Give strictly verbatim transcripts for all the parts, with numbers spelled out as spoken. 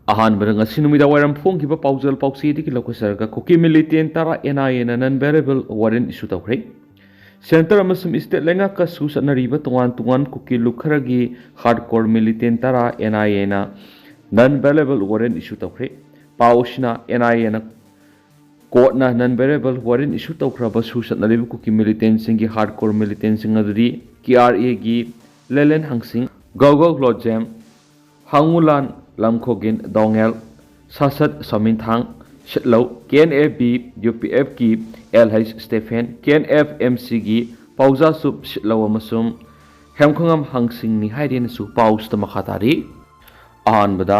ꯑꯍꯥꯟꯕꯗ ꯉꯁꯤ ꯅꯨꯃꯤꯗꯥꯡ ꯋꯥꯏꯔꯝ ꯐꯣꯡꯈꯤꯕ ꯄꯥꯎꯖꯦꯜ ꯄꯥꯎꯆꯦꯗꯒꯤ ꯂꯧꯈꯠꯆꯔꯒ ꯀꯨꯀꯤ ꯃꯤꯂꯤꯇꯦꯟ ꯇꯔꯥ N I A ꯅ non bailable warrant issue ꯇꯧꯈ꯭ꯔꯦ꯫ Center ꯑꯃꯁꯨꯡ state ꯂꯩꯉꯥꯛꯀ ꯁꯨꯆꯠꯅꯔꯤꯕ ꯇꯣꯉꯥꯟ ꯇꯣꯉꯥꯟ ꯀꯨꯀꯤ ꯂꯨꯞ ꯈꯔꯒꯤ hardcore militant ꯇꯔꯥ N I A ꯅ non bailable warrant issue ꯇꯧꯈ꯭ꯔꯦ꯫ ꯄꯥꯎ ꯑꯁꯤꯅ N I A ꯅ court ꯅ non bailable warrant issue ꯇꯧꯈ꯭ꯔꯕ ꯁꯨꯆꯠꯅꯔꯤꯕ ꯀꯨꯀꯤ militant ꯁꯤꯡꯒꯤ hardcore militant ꯁꯤꯡ ꯑꯗꯨꯗꯤ K R A ꯒꯤ ꯂꯦꯂꯦꯟ ꯍꯪꯁꯤꯡ, ꯒꯧꯒꯧ ꯂꯣꯖꯦꯝ, ꯍꯥꯡꯉꯨꯂꯥꯟ ꯂꯝꯈꯣꯒꯤꯟ ꯗꯣꯉꯦꯜ, ꯁꯥꯁꯠ ꯁꯃꯤꯟꯊꯥꯡ ꯁꯤꯠꯂꯧ, K N F B U P F ꯀꯤ L H Stephen, K N F M C ꯒꯤ ꯄꯥꯎꯖꯥꯁꯨꯞ ꯁꯤꯠꯂꯧ ꯑꯃꯁꯨꯡ ꯍꯦꯝꯈꯣꯉꯝ ꯍꯪꯁꯤꯡꯅꯤ ꯍꯥꯏꯔꯦꯅꯁꯨ ꯄꯥꯎꯁꯤꯗ ꯃꯈꯥ ꯇꯥꯔꯤ꯫ ꯑꯍꯥꯟꯕꯗ,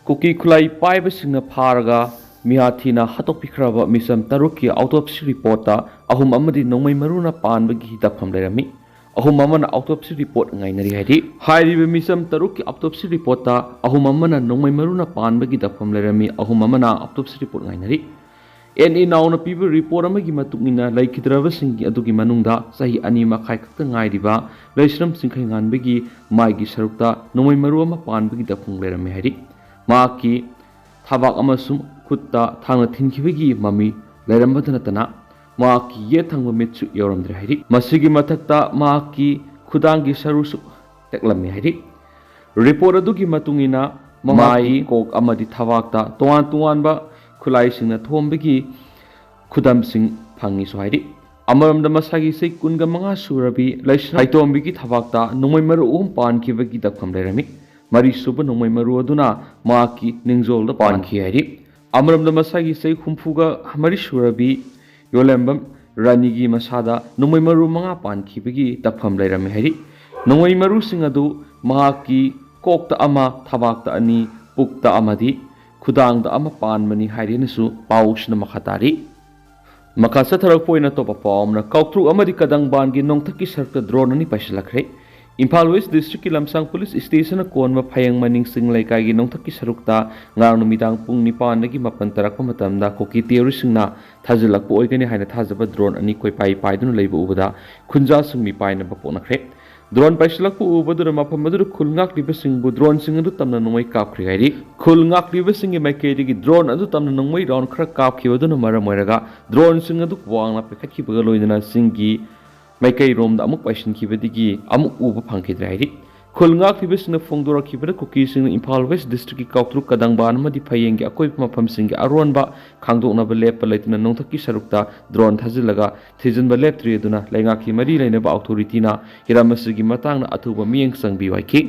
ꯀꯨꯀꯤ ꯈꯨꯠꯂꯥꯏ ꯄꯥꯏꯕꯁꯤꯡꯅ ꯐꯥꯔꯒ ꯃꯤꯍꯥꯊꯤꯅ ꯍꯥꯠꯇꯣꯛꯄꯤꯈ꯭ꯔꯕ ꯃꯤꯆꯝ ꯇꯔꯨꯛꯀꯤ autopsy report ꯇ ꯑꯍꯨꯝ ꯑꯃꯗꯤ ꯅꯣꯡꯃꯩ ꯃꯔꯨꯅ ꯄꯥꯟꯕꯒꯤ ꯗꯛꯐꯝ ꯂꯩꯔꯝꯃꯤ꯫ ꯑꯍꯨꯝ ꯑꯃꯅ autopsy report ꯉꯥꯏꯅꯔꯤ ꯍꯥꯏꯔꯤ꯫ ꯍꯥꯏꯔꯤꯕ ꯃꯤꯆꯝ ꯇꯔꯨꯛꯀꯤ autopsy report ꯇ ꯑꯍꯨꯝ ꯑꯃꯅ ꯅꯣꯡꯃꯩ ꯃꯔꯨꯅ ꯄꯥꯟꯕꯒꯤ ꯗꯛꯐꯝ ꯂꯩꯔꯝꯃꯤ, ꯑꯍꯨꯝ ꯑꯃꯅ autopsy report ꯉꯥꯏꯅꯔꯤ꯫ N E ꯅꯥꯎꯅ ꯄꯤꯕ report ꯑꯃꯒꯤ ꯃꯇꯨꯡ ꯏꯟꯅ, ꯂꯩꯈꯤꯗ꯭ꯔꯕꯁꯤꯡ ꯑꯗꯨꯒꯤ ꯃꯅꯨꯡꯗ ꯆꯍꯤ ꯑꯅꯤ ꯃꯈꯥꯏ ꯈꯛꯇ ꯉꯥꯏꯔꯤꯕ ꯂꯩꯁ꯭ꯔꯝ ꯆꯤꯡꯈꯩꯉꯥꯟꯕꯒꯤ ꯃꯥꯏꯒꯤ ꯁꯔꯨꯛꯇ ꯅꯣꯡꯃꯩ ꯃꯔꯨ ꯑꯃ ꯄꯥꯟꯕꯒꯤ ꯗꯛꯐꯝ ꯂꯩꯔꯝꯃꯤ ꯍꯥꯏꯔꯤ꯫ ꯃꯍꯥꯛꯀꯤ ꯊꯕꯥꯛ ꯑꯃꯁꯨꯡ ꯈꯨꯠꯇ ꯊꯥꯡꯅ ꯊꯤꯟꯈꯤꯕꯒꯤ ꯃꯃꯤ ꯂꯩꯔꯝꯕꯇ ꯅꯠꯇꯅ, ꯃꯍꯥꯛꯀꯤ ꯌꯦꯠ ꯊꯪꯕ ꯃꯤꯠꯁꯨ ꯌꯥꯎꯔꯝꯗ꯭ꯔꯦ ꯍꯥꯏꯔꯤ꯫ ꯃꯁꯤꯒꯤ ꯃꯊꯛꯇ ꯃꯍꯥꯛꯀꯤ ꯈꯨꯗꯥꯡꯒꯤ ꯁꯔꯨꯁꯨ ꯇꯦꯛꯂꯝꯃꯤ ꯍꯥꯏꯔꯤ꯫ Report ꯑꯗꯨꯒꯤ ꯃꯇꯨꯡ ꯏꯟꯅ, ꯃꯍꯥꯛꯀꯤ ꯃꯥꯏ, ꯀꯣꯛ ꯑꯃꯗꯤ ꯊꯕꯥꯛꯇ ꯇꯣꯉꯥꯟ ꯇꯣꯉꯥꯟꯕ ꯈꯨꯠꯂꯥꯏꯁꯤꯡꯅ ꯊꯣꯝꯕꯒꯤ ꯈꯨꯗꯝꯁꯤꯡ ꯐꯪꯉꯤꯁꯨ ꯍꯥꯏꯔꯤ꯫ ꯑꯃꯔꯣꯝꯗ, ꯃꯁꯥꯒꯤ ꯆꯍꯤ ꯀꯨꯟꯒ ꯃꯉꯥ ꯁꯨꯔꯕꯤ ꯂꯩꯁ꯭ꯔꯝ ꯍꯩꯇꯣꯝꯕꯤꯒꯤ ꯊꯕꯥꯛꯇ ꯅꯣꯡꯃꯩ ꯃꯔꯨ ꯑꯍꯨꯝ ꯄꯥꯟꯈꯤꯕꯒꯤ ꯗꯛꯐꯝ ꯂꯩꯔꯝꯃꯤ꯫ ꯃꯔꯤꯁꯨꯕ ꯅꯣꯡꯃꯩ ꯃꯔꯨ ꯑꯗꯨꯅ ꯃꯍꯥꯛꯀꯤ ꯅꯤꯡꯖꯣꯜꯗ ꯄꯥꯟꯈꯤ ꯍꯥꯏꯔꯤ꯫ ꯑꯃꯔꯣꯝꯗ, ꯃꯁꯥꯒꯤ ꯆꯍꯤ ꯍꯨꯝꯐꯨꯒ ꯃꯔꯤ ꯁꯨꯔꯕꯤ ꯌꯣꯂꯦꯝꯕꯝ ꯔꯥꯅꯤꯒꯤ ꯃꯁꯥꯗ ꯅꯣꯡꯃꯩ ꯃꯔꯨ ꯃꯉꯥ ꯄꯥꯟꯈꯤꯕꯒꯤ ꯗꯛꯐꯝ ꯂꯩꯔꯝꯃꯤ ꯍꯥꯏꯔꯤ꯫ ꯅꯣꯡꯃꯩ ꯃꯔꯨꯁꯤꯡ ꯑꯗꯨ ꯃꯍꯥꯛꯀꯤ ꯀꯣꯛꯇ ꯑꯃ, ꯊꯕꯥꯛꯇ ꯑꯅꯤ, ꯄꯨꯛꯇ ꯑꯃꯗꯤ ꯈꯨꯗꯥꯡꯗ ꯑꯃ ꯄꯥꯟꯕꯅꯤ ꯍꯥꯏꯔꯦꯅꯁꯨ ꯄꯥꯎꯁꯤꯅ ꯃꯈꯥ ꯇꯥꯔꯤ꯫ ꯃꯈꯥ ꯆꯠꯊꯔꯛꯄ ꯑꯣꯏꯅ ꯑꯇꯣꯞꯄ ꯄꯥꯎ ꯑꯃꯅ, ꯀꯥꯎꯇ꯭ꯔꯨꯛ ꯑꯃꯗꯤ ꯀꯗꯪꯕꯥꯟꯒꯤ ꯅꯣꯡꯊꯛꯀꯤ ꯁꯔꯨꯛꯇ drone ꯑꯅꯤ ꯄꯥꯏꯁꯤꯜꯂꯛꯈ꯭ꯔꯦ꯫ ꯏꯝꯐꯥꯜ West District ꯀꯤ ꯂꯝꯁꯥꯡ Police Station ꯅ ꯀꯣꯟꯕ ꯐꯌꯦꯡ ꯃꯅꯤꯡ ꯆꯤꯡ ꯂꯩꯀꯥꯏꯒꯤ ꯅꯣꯡꯊꯛꯀꯤ ꯁꯔꯨꯛꯇ ꯉꯔꯥꯡ ꯅꯨꯃꯤꯗꯥꯡ ꯄꯨꯡ ꯅꯤꯄꯥꯟꯗꯒꯤ ꯃꯥꯄꯟ ꯇꯥꯔꯛꯄ ꯃꯇꯝꯗ ꯀꯨꯀꯤ terrorist ꯁꯤꯡꯅ ꯊꯥꯖꯤꯜꯂꯛꯄ ꯑꯣꯏꯒꯅꯤ ꯍꯥꯏꯅ ꯊꯥꯖꯕ drone ꯑꯅꯤ ꯀꯣꯏꯄꯥꯏ ꯄꯥꯏꯗꯨꯅ ꯂꯩꯕ ꯎꯕꯗ ꯈꯨꯟꯖꯥꯁꯤꯡ ꯃꯤꯄꯥꯏꯅꯕ ꯄꯣꯛꯅꯈ꯭ꯔꯦ꯫ ꯗ꯭ꯔꯣꯟ ꯄꯥꯏꯁꯤꯜꯂꯛꯄ ꯎꯕꯗꯨꯅ ꯃꯐꯝ ꯑꯗꯨꯗ ꯈꯨꯜ ꯉꯥꯛꯂꯤꯕꯁꯤꯡꯕꯨ ꯗ꯭ꯔꯣꯟꯁꯤꯡ ꯑꯗꯨ ꯇꯝꯅ ꯅꯣꯡꯃꯩ ꯀꯥꯞꯈ꯭ꯔꯦ ꯍꯥꯏꯔꯤ꯫ ꯈꯨꯜ ꯉꯥꯛꯂꯤꯕꯁꯤꯡꯒꯤ ꯃꯥꯏꯀꯩꯗꯒꯤ ꯗ꯭ꯔꯣꯟ ꯑꯗꯨ ꯇꯝꯅ ꯅꯣꯡꯃꯩ ꯔꯥꯎꯟ ꯈꯔ ꯀꯥꯞꯈꯤꯕꯗꯨꯅ ꯃꯔꯝ ꯑꯣꯏꯔꯒ ꯗ꯭ꯔꯣꯟꯁꯤꯡ ꯑꯗꯨ ꯋꯥꯡꯅ ꯄꯥꯏꯈꯠꯈꯤꯕꯒ ꯂꯣꯏꯅꯅ ꯆꯤꯡꯒꯤ ꯃꯥꯏꯀꯩꯔꯣꯝꯗ ꯑꯃꯨꯛ ꯄꯥꯏꯁꯤꯟꯈꯤꯕꯗꯒꯤ ꯑꯃꯨꯛ ꯎꯕ ꯐꯪꯈꯤꯗ꯭ꯔꯦ ꯍꯥꯏꯔꯤ꯫ ꯈꯨꯜ ꯉꯥꯛꯂꯤꯕꯁꯤꯡꯅ ꯐꯣꯡꯗꯣꯔꯛꯈꯤꯕꯗ ꯀꯨꯀꯤꯁꯤꯡꯅ ꯏꯝꯐꯥꯜ ꯋꯦꯁ ꯗꯤꯁꯇ꯭ꯔꯤꯛꯀꯤ ꯀꯥꯎꯇ꯭ꯔꯨꯛ, ꯀꯗꯪꯕꯥꯟ ꯑꯃꯗꯤ ꯐꯌꯦꯡꯒꯤ ꯑꯀꯣꯏꯕ ꯃꯐꯝꯁꯤꯡꯒꯤ ꯑꯔꯣꯟꯕ ꯈꯪꯗꯣꯛꯅꯕ ꯂꯦꯞꯄ ꯂꯩꯇꯅ ꯅꯣꯡꯊꯛꯀꯤ ꯁꯔꯨꯛꯇ ꯗ꯭ꯔꯣꯟ ꯊꯥꯖꯤꯜꯂꯒ ꯊꯤꯖꯤꯟꯕ ꯂꯦꯞꯇ꯭ꯔꯤ꯫ ꯑꯗꯨꯅ ꯂꯩꯉꯥꯛꯀꯤ ꯃꯔꯤ ꯂꯩꯅꯕ ꯑꯣꯊꯣꯔꯤꯇꯤꯅ ꯍꯤꯔꯝ ꯑꯁꯤꯒꯤ ꯃꯇꯥꯡꯗ ꯑꯊꯨꯕ ꯃꯤꯠꯌꯦꯡ ꯆꯪꯕꯤꯌꯨ ꯍꯥꯏꯈꯤ꯫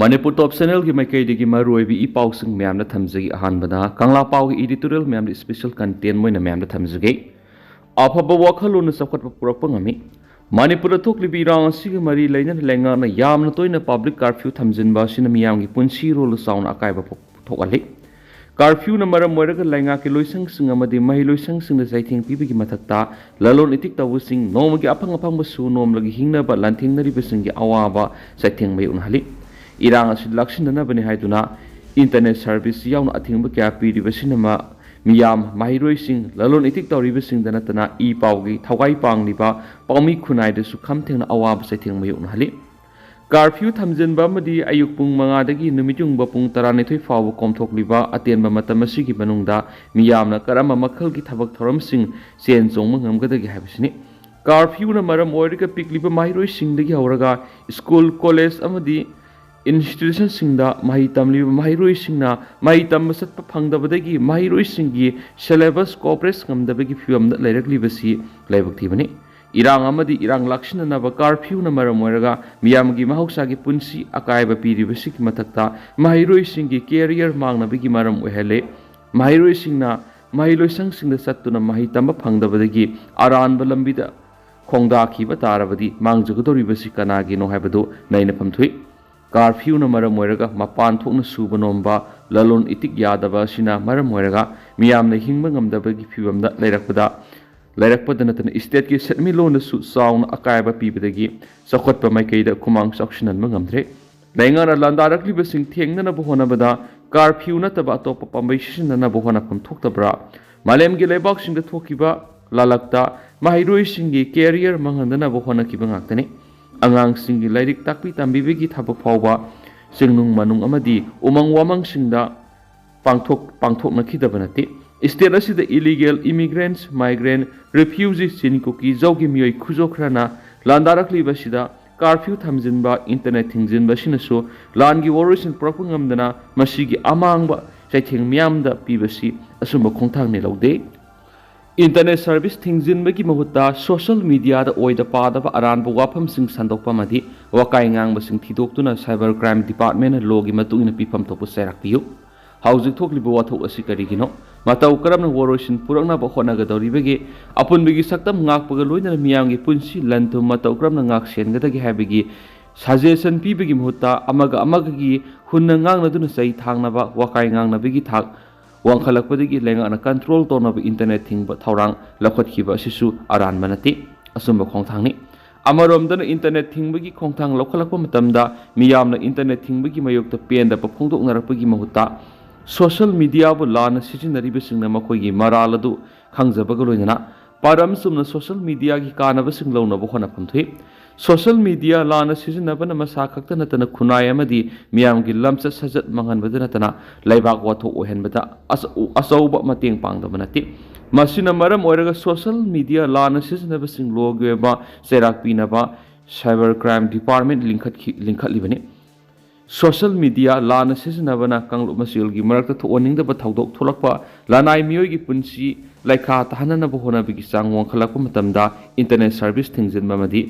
ꯃꯅꯤꯄꯨꯔ ꯇꯣꯞ ꯆꯦꯅꯦꯜꯒꯤ ꯃꯥꯏꯀꯩꯗꯒꯤ ꯃꯔꯨꯑꯣꯏꯕ ꯏ ꯄꯥꯎꯁꯤꯡ ꯃꯌꯥꯝꯗ ꯊꯝꯖꯒꯦ꯫ ꯑꯍꯥꯟꯕꯗ ꯀꯪꯂꯥ ꯄꯥꯎꯒꯤ ꯏꯗꯤꯇꯣꯔꯤꯌꯦꯜ ꯃꯌꯥꯝꯗ ꯏꯁꯄꯤꯁꯦꯜ ꯀꯟꯇꯦꯟ ꯑꯣꯏꯅ ꯃꯌꯥꯝꯗ ꯊꯝꯖꯒꯦ꯫ ꯑꯐꯕ ꯋꯥꯈꯜꯂꯣꯟꯅ ꯆꯥꯎꯈꯠꯄ ꯄꯨꯔꯛꯄ ꯉꯝꯃꯤ꯫ ꯃꯅꯤꯄꯨꯔꯗ ꯊꯣꯛꯂꯤꯕ ꯏꯔꯥꯡ ꯑꯁꯤꯒ ꯃꯔꯤ ꯂꯩꯅꯅ ꯂꯩꯉꯥꯛꯅ ꯌꯥꯝꯅ ꯇꯣꯏꯅ ꯄꯕ꯭ꯂꯤꯛ ꯀꯥꯔꯐ꯭ꯌꯨ ꯊꯝꯖꯤꯟꯕ ꯑꯁꯤꯅ ꯃꯤꯌꯥꯝꯒꯤ ꯄꯨꯟꯁꯤꯔꯣꯜꯗ ꯆꯥꯎꯅ ꯑꯀꯥꯏꯕ ꯄꯣꯛ-, ꯊꯣꯛꯍꯜꯂꯤ꯫ ꯀꯥꯔꯐ꯭ꯌꯨꯅ ꯃꯔꯝ ꯑꯣꯏꯔꯒ ꯂꯩꯉꯥꯛꯀꯤ ꯂꯣꯏꯁꯪꯁꯤꯡ ꯑꯃꯗꯤ ꯃꯍꯩ ꯂꯣꯏꯁꯪꯁꯤꯡꯗ ꯆꯩꯊꯦꯡ ꯄꯤꯕꯒꯤ ꯃꯊꯛꯇ ꯂꯂꯣꯟ ꯏꯇꯤꯛ ꯇꯧꯕꯁꯤꯡ ꯅꯣꯡꯃꯒꯤ ꯑꯐꯪ ꯑꯐꯪꯕ ꯁꯨ ꯅꯣꯝꯂꯒ ꯍꯤꯡꯅꯕ ꯂꯥꯟꯊꯦꯡꯅꯔꯤꯕꯁꯤꯡꯒꯤ ꯑꯋꯥꯕ ꯆꯩꯊꯦꯡ ꯃꯥꯌꯣꯛꯅꯍꯜꯂꯤ꯫ ꯏꯔꯥꯡ ꯑꯁꯤ ꯂꯥꯛꯁꯤꯟꯅꯅꯕꯅꯤ ꯍꯥꯏꯗꯨꯅ ꯏꯟꯇꯔꯅꯦꯠ ꯁꯥꯔꯚꯤꯁ ꯌꯥꯎꯅ ꯑꯊꯤꯡꯕ ꯀꯌꯥ ꯄꯤꯔꯤꯕꯁꯤꯅ ꯃ-, ꯃꯤꯌꯥꯝ, ꯃꯍꯩꯔꯣꯏꯁꯤꯡ, ꯂꯂꯣꯟ ꯏꯇꯤꯛ ꯇꯧꯔꯤꯕꯁꯤꯡꯗ ꯅꯠꯇꯅ ꯏ ꯄꯥꯎꯒꯤ ꯊꯋꯥꯏ ꯄꯥꯡꯂꯤꯕ ꯄꯥꯎꯃꯤ ꯈꯨꯟꯅꯥꯏꯗꯁꯨ ꯈꯝ ꯊꯦꯡꯅ ꯑꯋꯥꯕ ꯆꯩꯊꯦꯡ ꯃꯥꯌꯣꯛꯅꯍꯜꯂꯤ꯫ ꯀꯥꯔꯐ꯭ꯌꯨ ꯊꯝꯖꯤꯟꯕ ꯑꯃꯗꯤ ꯑꯌꯨꯛ ꯄꯨꯡ ꯃꯉꯥꯗꯒꯤ ꯅꯨꯃꯤꯠꯌꯨꯡꯕ ꯄꯨꯡ ꯇꯔꯥꯅꯤꯊꯣꯏ ꯐꯥꯎꯕ ꯀꯣꯝꯊꯣꯛꯂꯤꯕ ꯑꯇꯦꯟꯕ ꯃꯇꯝ ꯑꯁꯤꯒꯤ ꯃꯅꯨꯡꯗ ꯃꯤꯌꯥꯝꯅ ꯀꯔꯝꯕ ꯃꯈꯜꯒꯤ ꯊꯕꯛ ꯊꯧꯔꯝꯁꯤꯡ ꯆꯦꯟ ꯆꯣꯡꯕ ꯉꯝꯒꯗꯒꯦ ꯍꯥꯏꯕꯁꯤꯅꯤ꯫ ꯀꯥꯔꯐ꯭ꯌꯨꯅ ꯃꯔꯝ ꯑꯣꯏꯔꯒ ꯄꯤꯛꯂꯤꯕ ꯃꯍꯩꯔꯣꯏꯁꯤꯡꯗꯒꯤ ꯍꯧꯔꯒ ꯁ꯭ꯀꯨꯜ, ꯀꯣꯂꯦꯖ ꯑꯃꯗꯤ ꯏꯟꯁꯇꯤꯇ꯭ꯌꯨꯁꯟꯁꯤꯡꯗ ꯃꯍꯩ ꯇꯝꯂꯤꯕ ꯃꯍꯩꯔꯣꯏꯁꯤꯡꯅ ꯃꯍꯩ ꯇꯝꯕ ꯆꯠꯄ ꯐꯪꯗꯕꯗꯒꯤ ꯃꯍꯩꯔꯣꯏꯁꯤꯡꯒꯤ ꯁꯦꯂꯦꯕꯁ ꯀꯣꯚꯔꯦꯖ ꯉꯝꯗꯕꯒꯤ ꯐꯤꯕꯝꯗ ꯂꯩꯔꯛꯂꯤꯕꯁꯤ ꯂꯥꯏꯕꯛ ꯊꯤꯕꯅꯤ꯫ ꯏꯔꯥꯡ ꯑꯃꯗꯤ ꯏꯔꯥꯡ ꯂꯥꯛꯁꯤꯟꯅꯅꯕ ꯀꯥꯔꯐ꯭ꯌꯨꯅ ꯃꯔꯝ ꯑꯣꯏꯔꯒ ꯃꯤꯌꯥꯝꯒꯤ ꯃꯍꯧꯁꯥꯒꯤ ꯄꯨꯟꯁꯤ ꯑꯀꯥꯏꯕ ꯄꯤꯔꯤꯕꯁꯤꯒꯤ ꯃꯊꯛꯇ ꯃꯍꯩꯔꯣꯏꯁꯤꯡꯒꯤ ꯀꯦꯔꯤꯌꯔ ꯃꯥꯡꯅꯕꯒꯤ ꯃꯔꯝ ꯑꯣꯏꯍꯜꯂꯦ꯫ ꯃꯍꯩꯔꯣꯏꯁꯤꯡꯅ ꯃꯍꯩ ꯂꯣꯏꯁꯪꯁꯤꯡꯗ ꯆꯠꯇꯨꯅ ꯃꯍꯩ ꯇꯝꯕ ꯐꯪꯗꯕꯗꯒꯤ ꯑꯔꯥꯟꯕ ꯂꯝꯕꯤꯗ ꯈꯣꯡꯗꯥꯈꯤꯕ ꯇꯥꯔꯕꯗꯤ ꯃꯥꯡꯖꯒꯗꯧꯔꯤꯕꯁꯤ ꯀꯅꯥꯒꯤꯅꯣ ꯍꯥꯏꯕꯗꯨ ꯅꯩꯅꯐꯝ ꯊꯣꯛꯏ꯫ ꯀꯥꯔꯐ꯭ꯌꯨꯅ ꯃꯔꯝ ꯑꯣꯏꯔꯒ ꯃꯄꯥꯟ ꯊꯣꯛꯅ ꯁꯨꯕ ꯅꯣꯝꯕ, ꯂꯂꯣꯟ ꯏꯇꯤꯛ ꯌꯥꯗꯕ ꯑꯁꯤꯅ ꯃꯔꯝ ꯑꯣꯏꯔꯒ ꯃꯤꯌꯥꯝꯅ ꯍꯤꯡꯕ ꯉꯝꯗꯕꯒꯤ ꯐꯤꯕꯝꯗ ꯂꯩꯔꯛꯄꯗ, ꯂꯩꯔꯛꯄꯗ ꯅꯠꯇꯅ ꯏꯁꯇꯦꯠꯀꯤ ꯁꯦꯟꯃꯤꯠꯂꯣꯟꯗꯁꯨ ꯆꯥꯎꯅ ꯑꯀꯥꯏꯕ ꯄꯤꯕꯗꯒꯤ ꯆꯥꯎꯈꯠꯄ ꯃꯥꯏꯀꯩꯗ ꯈꯨꯃꯥꯡ ꯆꯥꯎꯁꯤꯟꯍꯟꯕ ꯉꯝꯗ꯭ꯔꯦ꯫ ꯂꯩꯉꯥꯛꯅ ꯂꯥꯟꯗꯥꯔꯛꯂꯤꯕꯁꯤꯡ ꯊꯦꯡꯅꯅꯕ ꯍꯣꯠꯅꯕꯗ ꯀꯥꯔꯐ꯭ꯌꯨ ꯅꯠꯇꯕ ꯑꯇꯣꯞꯄ ꯄꯥꯝꯕꯩ ꯁꯤꯖꯤꯟꯅꯅꯕ ꯍꯣꯠꯅꯐꯝ ꯊꯣꯛꯇꯕ꯭ꯔꯥ? ꯃꯥꯂꯦꯝꯒꯤ ꯂꯩꯕꯥꯛꯁꯤꯡꯗ ꯊꯣꯛꯈꯤꯕ ꯂꯥꯂꯛꯇ ꯃꯍꯩꯔꯣꯏꯁꯤꯡꯒꯤ ꯀꯦꯔꯤꯌꯔ ꯃꯥꯡꯍꯟꯗꯅꯕ ꯍꯣꯠꯅꯈꯤꯕ ꯉꯥꯛꯇꯅꯤ꯫ ꯑꯉꯥꯡꯁꯤꯡꯒꯤ ꯂꯥꯏꯔꯤꯛ ꯇꯥꯛꯄꯤ ꯇꯝꯕꯤꯕꯒꯤ ꯊꯕꯛ ꯐꯥꯎꯕ ꯆꯤꯡꯅꯨꯡ ꯃꯥꯅꯨꯡ ꯑꯃꯗꯤ ꯎꯃꯪ ꯋꯥꯃꯪꯁꯤꯡꯗ ꯄꯥꯡꯊꯣꯛ ꯄꯥꯡꯊꯣꯛꯅꯈꯤꯗꯕ ꯅꯠꯇꯦ꯫ State ꯑꯁꯤꯗ illegal immigrants, migrant, refugee, ꯆꯤꯟ ꯀꯨꯀꯤ ꯖꯧꯒꯤ ꯃꯤꯑꯣꯏ ꯈꯨꯖꯣ ꯈꯔꯅ ꯂꯥꯟꯗꯥꯔꯛꯂꯤꯕ ꯑꯁꯤꯗ curfew ꯊꯝꯖꯤꯟꯕ, internet ꯊꯤꯡꯖꯤꯟꯕ ꯑꯁꯤꯅꯁꯨ ꯂꯥꯟꯒꯤ ꯋꯥꯔꯣꯏꯁꯤꯟ ꯄꯨꯔꯛꯄ ꯉꯝꯗꯅ ꯃꯁꯤꯒꯤ ꯑꯃꯥꯡꯕ ꯆꯩꯊꯦꯡ ꯃꯤꯌꯥꯝꯗ ꯄꯤꯕꯁꯤ ꯑꯆꯨꯝꯕ ꯈꯣꯡꯊꯥꯡꯅꯤ ꯂꯧꯗꯦ꯫ Internet service ꯊꯤꯡꯖꯤꯟꯕꯒꯤ ꯃꯍꯨꯠꯇ social mediaꯗ ꯑꯣꯏꯗ ꯄꯥꯗꯕ ꯑꯔꯥꯟꯕ ꯋꯥꯐꯝꯁꯤꯡ ꯁꯟꯗꯣꯛꯄ ꯑꯃꯗꯤ ꯋꯥꯀꯥꯏ ꯉꯥꯡꯕꯁꯤꯡ ꯊꯤꯗꯣꯛꯇꯨꯅ Cyber Crime Departmentꯅ lawꯒꯤ ꯃꯇꯨꯡ ꯏꯟꯅ ꯄꯤꯐꯝ ꯊꯣꯛꯄ ꯆꯩꯔꯥꯛ ꯄꯤꯌꯨ꯫ ꯍꯧꯖꯤꯛ ꯊꯣꯛꯂꯤꯕ ꯋꯥꯊꯣꯛ ꯑꯁꯤ ꯀꯔꯤꯒꯤꯅꯣ? ꯃꯇꯧ ꯀꯔꯝꯅ ꯋꯥꯔꯣꯏꯁꯤꯟ ꯄꯨꯔꯛꯅꯕ ꯍꯣꯠꯅꯒꯗꯧꯔꯤꯕꯒꯦ? ꯑꯄꯨꯟꯕꯒꯤ ꯁꯛꯇꯝ ꯉꯥꯛꯄꯒ ꯂꯣꯏꯅꯅ ꯃꯤꯌꯥꯝꯒꯤ ꯄꯨꯟꯁꯤ ꯂꯟ ꯊꯨꯝ ꯃꯇꯧ ꯀꯔꯝꯅ ꯉꯥꯛ ꯁꯦꯟꯒꯗꯒꯦ ꯍꯥꯏꯕꯒꯤ suggestion ꯄꯤꯕꯒꯤ ꯃꯍꯨꯠꯇ ꯑꯃꯒ ꯑꯃꯒꯒꯤ ꯍꯨꯟꯅ ꯉꯥꯡꯅꯗꯨꯅ ꯆꯩ ꯊꯥꯡꯅꯕ, ꯋꯥꯀꯥꯏ ꯉꯥꯡꯅꯕꯒꯤ ꯊꯥꯛ ꯋꯥꯡꯈꯠꯂꯛꯄꯗꯒꯤ ꯂꯩꯉꯥꯛꯅ control ꯇꯧꯅꯕ internet ꯊꯤꯡꯕ ꯊꯧꯔꯥꯡ ꯂꯧꯈꯠꯈꯤꯕ ꯑꯁꯤꯁꯨ ꯑꯔꯥꯟꯕ ꯅꯠꯇꯦ, ꯑꯆꯨꯝꯕ ꯈꯣꯡꯊꯥꯡꯅꯤ꯫ ꯑꯃꯔꯣꯝꯗꯅ internet ꯊꯤꯡꯕꯒꯤ ꯈꯣꯡꯊꯥꯡ ꯂꯧꯈꯠꯂꯛꯄ ꯃꯇꯝꯗ ꯃꯤꯌꯥꯝꯅ internet ꯊꯤꯡꯕꯒꯤ ꯃꯥꯌꯣꯛꯇ ꯄꯦꯟꯗꯕ ꯐꯣꯡꯗꯣꯛꯅꯔꯛꯄꯒꯤ ꯃꯍꯨꯠꯇ social mediaꯕꯨ ꯂꯥꯟꯅ ꯁꯤꯖꯤꯟꯅꯔꯤꯕꯁꯤꯡꯅ ꯃꯈꯣꯏꯒꯤ ꯃꯔꯥꯜ ꯑꯗꯨ ꯈꯪꯖꯕꯒ ꯂꯣꯏꯅꯅ ꯄꯥꯟꯗꯝ ꯆꯨꯝꯅ social mediaꯒꯤ ꯀꯥꯟꯅꯕꯁꯤꯡ ꯂꯧꯅꯕ ꯍꯣꯠꯅꯐꯝ ꯊꯣꯛꯏ꯫ Social media ꯂꯥꯟꯅ ꯁꯤꯖꯤꯟꯅꯕꯅ ꯃꯁꯥ ꯈꯛꯇ ꯅꯠꯇꯅ ꯈꯨꯟꯅꯥꯏ ꯑꯃꯗꯤ ꯃꯤꯌꯥꯝꯒꯤ ꯂꯝꯆꯠ ꯁꯥꯖꯠ ꯃꯥꯡꯍꯟꯕꯗ ꯅꯠꯇꯅ ꯂꯩꯕꯥꯛ ꯋꯥꯊꯣꯛ ꯑꯣꯏꯍꯟꯕꯗ ꯑꯆ-, ꯑꯆꯧꯕ ꯃꯇꯦꯡ ꯄꯥꯡꯗꯕ ꯅꯠꯇꯦ꯫ ꯃꯁꯤꯅ ꯃꯔꯝ ꯑꯣꯏꯔꯒ social media ꯂꯥꯟꯅ ꯁꯤꯖꯤꯟꯅꯕꯁꯤꯡ lawꯒꯤ ꯑꯣꯏꯕ ꯆꯩꯔꯥꯛ ꯄꯤꯅꯕ Cyber Crime Department ꯂꯤꯡꯈꯠꯈꯤ-, ꯂꯤꯡꯈꯠꯂꯤꯕꯅꯤ꯫ Social media ꯂꯥꯟꯅ ꯁꯤꯖꯤꯟꯅꯕꯅ ꯀꯥꯡꯂꯨꯞ ꯃꯁꯦꯜꯒꯤ ꯃꯔꯛꯇ ꯊꯣꯛꯍꯟꯅꯤꯡꯗꯕ ꯊꯧꯗꯣꯛ ꯊꯣꯛꯂꯛꯄ, ꯂꯅꯥꯏ ꯃꯤꯑꯣꯏꯒꯤ ꯄꯨꯟꯁꯤ ꯂꯩꯈꯥ ꯇꯥꯍꯟꯅꯅꯕ ꯍꯣꯠꯅꯕꯒꯤ ꯆꯥꯡ ꯋꯥꯡꯈꯠꯂꯛꯄ ꯃꯇꯝꯗ internet service ꯊꯤꯡꯖꯤꯟꯕ ꯑꯃꯗꯤ